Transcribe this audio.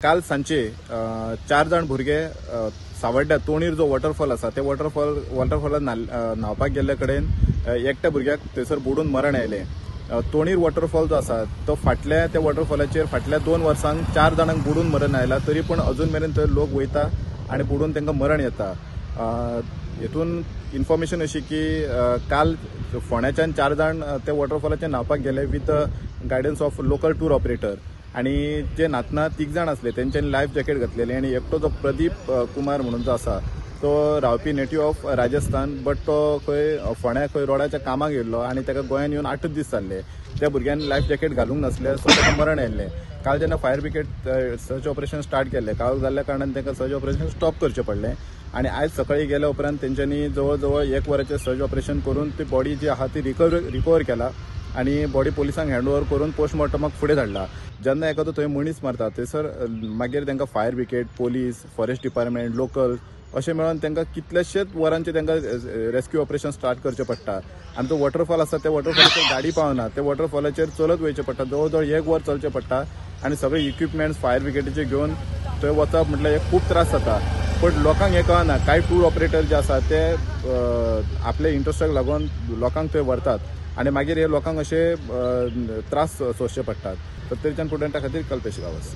काल सांजे 4 जाण भुरगे सावड्ड्या तोणीर जो वॉटरफॉल आसा ते वॉटरफॉलान न्हांवपाक गेल्ले कडेन एकट्या भुरग्याक थंयसर बुडून मरण आयलें. तोणीर वॉटरफॉल जो आसा तो फाटल्या त्या वॉटरफॉलाचेर फाटल्या 2 वर्सांक 4 जाणांक बुडून मरण आयला, तरी पूण अजून मेरेन थंय लोक वयता आनी बुडून तांकां मरण येता. हेतून इन्फॉर्मेशन अशी की काल फोंड्याच्यान 4 जाण त्या वॉटरफॉलाचेर न्हांवपाक गेले with guidance of local tour operator, आनी जे न्हातना 3 जाण आसले तेंच्यांनी लायफ जॅकेट घातलेले आनी एकटो जो प्रदीप कुमार म्हणून जो आसा तो रावपी नेटिव्ह ऑफ राजस्थान, बट तो खंय फोंड्या खंय रोडाच्या कामाक येयल्लो आनी ताका गोंयान येवन 8 दीस जाल्ले. त्या भुरग्यान लायफ जॅकेट घालूंक नासलें, सो ताका मरण आयिल्लें. काल जेन्ना fire brigade search operation start केल्लें, काल जाल्ल्या कारणान तांकां सर्च ऑपरेशन स्टॉप करचें पडलें आनी आयज सकाळीं गेल्या उपरांत तेंच्यांनी जवळ जवळ 1 वराचें सर्च ऑपरेशन करून ती बॉडी जी आहा ती रिकवर केला आनी बॉडी पोलिसांक हँड ओवर करून पोस्टमॉर्टमाक फुडें धाडला. जेन्ना एखादो थंय मनीस मारता थंयसर मागीर तांकां fire brigade, police, forest department, local अशें मेळून तांकां कितलेशेच वरांचे तांकां रेस्क्यू ऑपरेशन स्टार्ट करचें पडटा. आनी तो वॉटरफॉल आसा त्या वॉटरफॉलाचेर गाडी पावना, त्या वॉटरफॉलाचेर चलत वयचें पडटा, जवळ जवळ 1 वर चलचें पडटा आनी सगळे इक्विपमेंट्स फायर ब्रिगेडीचे घेवन थंय वचप म्हटल्यार हे खूब त्रास जाता. पण लोकांक हें कळना, कांय टूर ऑपरेटर जे आसा ते आपले इंट्रस्टाक लागून लोकांक थंय व्हरतात आनी मागीर हे लोकांक अशे त्रास सोंसचे पडटात. सत्तरीच्यान प्रुडंटा खातीर कल्पेश गांवस.